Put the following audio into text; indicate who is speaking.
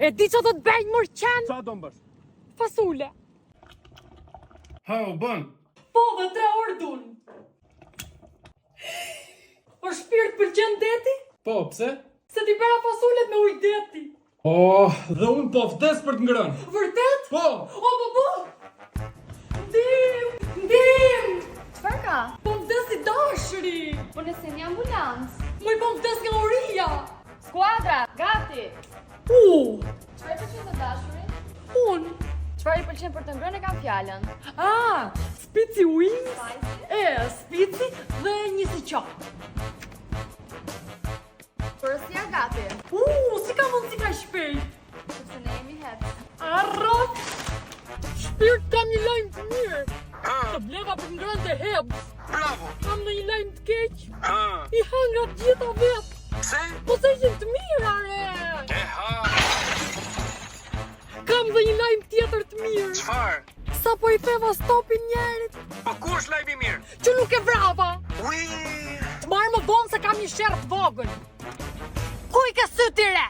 Speaker 1: E di që do të bëj mor qen?
Speaker 2: Sa do më bësh?
Speaker 1: Fasule.
Speaker 2: Ha, u bën.
Speaker 1: Po, dhe tre orë dun. O shpirt pëlqen deti?
Speaker 2: Po, pse?
Speaker 1: Se ti bëra fasulet me ujë deti.
Speaker 2: Oh, dhe unë po vdes për të ngrënë.
Speaker 1: Vërtet?
Speaker 2: Po.
Speaker 1: O, po, po. Ndim, ndim.
Speaker 3: Çfarë ka?
Speaker 1: Po më vdes i dashuri.
Speaker 3: Po nëse një ambulancë.
Speaker 1: Moj po më vdes nga uria.
Speaker 3: Skuadra, gati.
Speaker 1: U,
Speaker 3: Çfarë i pëlqen të dashurit?
Speaker 1: unë.
Speaker 3: Çfarë i pëlqen për të ngrënë e kam fjalën.
Speaker 1: Ah, spici wings.
Speaker 3: Spicy?
Speaker 1: E, spici dhe një si qoftë.
Speaker 3: Porosia gati.
Speaker 1: U, si ka mundësi ka shpejt?
Speaker 3: Sepse ne jemi Hebs.
Speaker 1: Arrok! Shpirt kam një lajm të mirë. Të bleva për të ngrënë te Hebs.
Speaker 2: Bravo.
Speaker 1: Kam në një lajm të keq.
Speaker 2: Ha.
Speaker 1: I hëngra të gjitha vetë.
Speaker 2: Pse?
Speaker 1: Po se ishin të mira, re.
Speaker 2: E ha.
Speaker 1: Kam dhe një lajm tjetër të mirë.
Speaker 2: Çfarë?
Speaker 1: Sa po i theva stopin njerit,
Speaker 2: Po ku është lajmi i mirë?
Speaker 1: që nuk e vrava.
Speaker 2: Ui.
Speaker 1: Të marrë më vonë se kam një sherr të vogël. Ku i ke sytë ti re?